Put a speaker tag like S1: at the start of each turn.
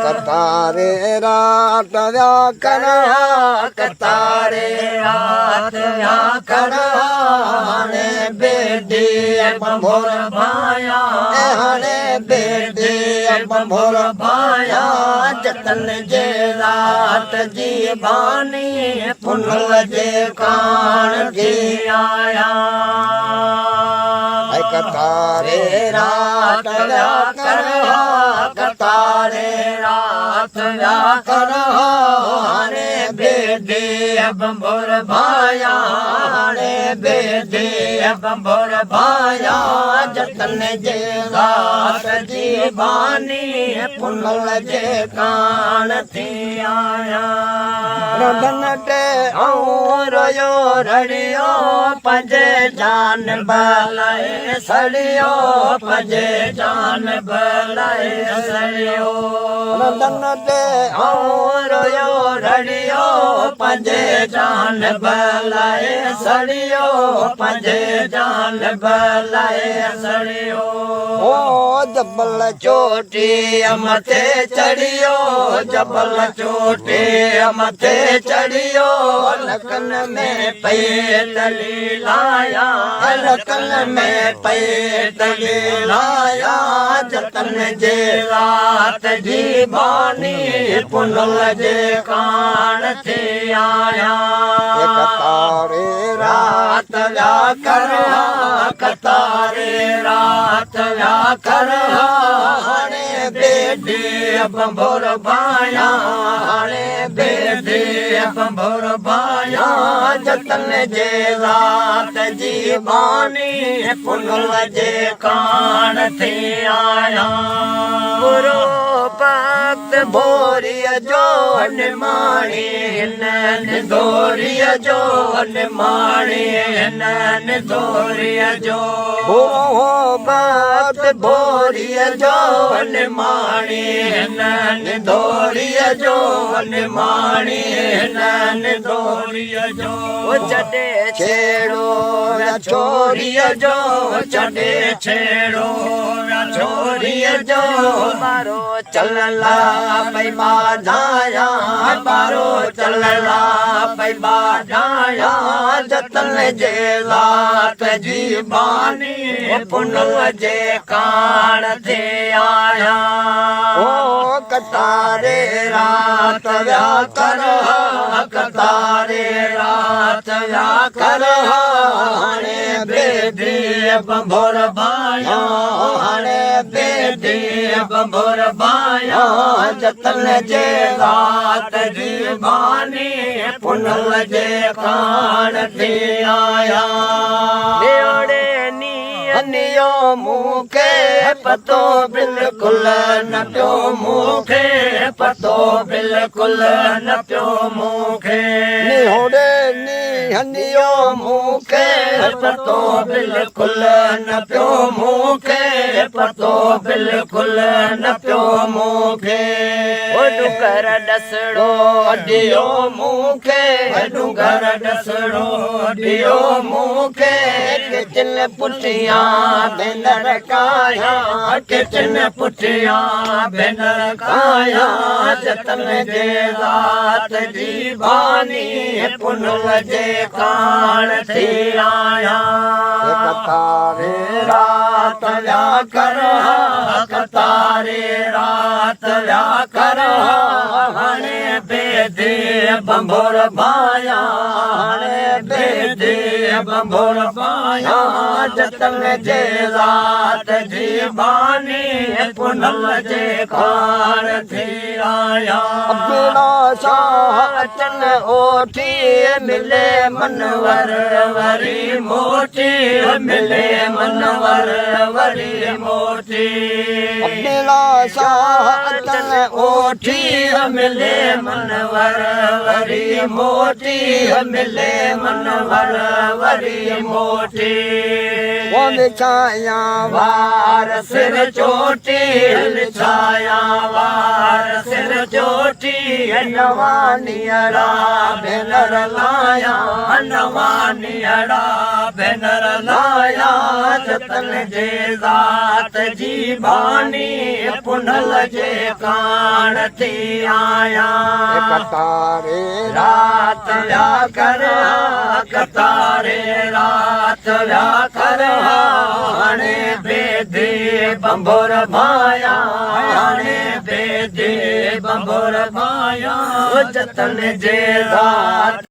S1: قطاري رات ويا ڪر
S2: قطاري رات ويا ڪر، هاڻي بيڊي ڀنڀور ڀايا،
S1: هاڻي بيڊي ڀنڀور
S2: ڀايا، جتن جي رات جي باني پنهل جي ڪاڻ ٿي آيا.
S1: قطاري
S2: رات ويا ڪر، قطاري رات ويا ڪر، هاڻي بيڊي ڀنڀور ڀايا، هاڻي بيڊي ڀنڀور ڀايا، جتن جي رات جي باني پنهل جي ڪاڻ ٿي آيا.
S1: رڌن تي
S2: آئون رويو رڙيو، پنهنجي جان بلائي سڙيو، پنهنجي جان بلائي سڙيو.
S1: رڌن تي
S2: آئون رويو رڙيو، پنهنجي جان بلائي سڙيو، پنهنجي جان بلائي سڙيو.
S1: او جبل
S2: چوٽي مٿي چڙهيو، جبل چوٽي مٿي چڙهيو، لڪن ۾ پئي دلي لايا، لڪن ۾ پئي دلي لايا، جتن جي رات جي باني پنهل جي ڪاڻ ٿي آيا.
S1: قطاري
S2: رات ويا ڪر، قطاري رات ويا ڪر، هاڻي بيڊي ڀنڀور ڀايا، هاڻي بيڊي ڀنڀور ڀايا، جتن جي رات جي باني پنهل جي ڪاڻ ٿي آيا. برو ڀڳت ڀوريءَ جو نماڻي هن نڌوريءَ جو نماڻي هن نڌوريءَ جو،
S1: برو
S2: ڀڳت ڀوريءَ جو نماڻي هن نڌوريءَ جو نماڻي هن نڌوريءَ جو، چڏي
S1: ڇيڙو
S2: ڇوريءَ جو، چڏي ڇيڙو ڇوريءَ جو، ٻارو چللا پئي ٻاجهايا، ٻارو چللا پئي ٻاجهايا، جتن جي رات جي باني پنهل جي ڪاڻ ٿي آيا.
S1: او
S2: قطاري رات ويا ڪر، قطاري رات ويا ڪر، هاڻي بيڊي ڀنڀور ڀايا، هاڻي بيڊي ڀنڀور ڀايا، جتن جي رات جي باني پنهل جي ڪاڻ ٿي آيا. نيوڙي
S1: نيو مون کي
S2: پتو بلڪل نه پيو مون کي، پتو بلڪل نه پيو مون کي.
S1: نهوڙي نيو
S2: مون کي پتو بلڪل نه پيو مون کي، پتو بلڪل نه پيو مون کي. ڏونگر ڏسڙو ڏيو مون کي، ڏونگر ڏسڙو ڏيو مون کي،
S1: ڪچن پٺيان ڀينر ڪايا،
S2: ڪچن پٺيان ڀينر ڪايا، جتن جي رات جي باني پنهل جي ڪاڻ ٿي آيا.
S1: قطاري
S2: رات ويا ڪر، قطاري رات ويا ڪر، هاڻي بيدي ڀنڀور ڀايا، هاڻي بيدي ڀنڀور ڀايا، جتن جي رات جي باني پنهل جي ڪاڻ ٿي آيا.
S1: عبدلا شاهه اچن اوٺي،
S2: ملي منور وري موٽي، ملي منور وري موٽي.
S1: عبدلا شاهه اچن
S2: اوٺي، ملي منور وري موٽي، ملي منور وري موٽي.
S1: وڇايا
S2: وار سر چوٽي، ڇايا وار سر چوٽي،
S1: نوانيءَ
S2: نينهڙا ڀينر لايان، نوان نينهڙا ڀينر لايان، جتن جي ذات جي ڀاني پنهل جي ڪاڻ ٿي آيان.
S1: قطاري
S2: رات ويا ڪر ها، قطاري رات ويا ڪر ها، هاڻي بيدي ڀنڀور ڀايان، هاڻي بيدي ڀنڀور ڀايان، جتن جي ذات.